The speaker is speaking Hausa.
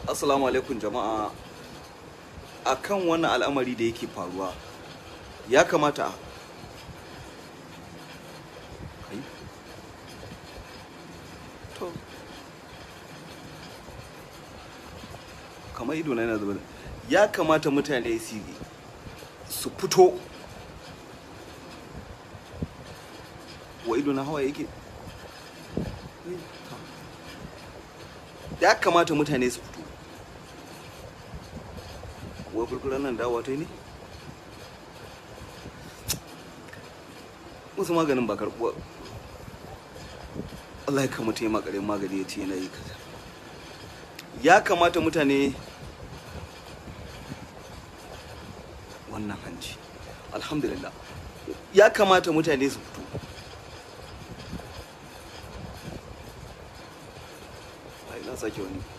Assalamu alaikum jama'a. Akan wannan al'amari da yake faruwa, ya kamata kai to kamar ido na yana zuba. Ya kamata mutane su fito wa ido na hawa yake. Ya kamata mutane su fito. Wai kurkuren nan dawowa ta ne wasu maganin ba karɓuwa. Allah ya kamata ya makare magani ya ce yana yi kaza. Ya kamata mutane wannan hanci, alhamdulillah. Ya kamata mutane su fito. Ai na sake wani.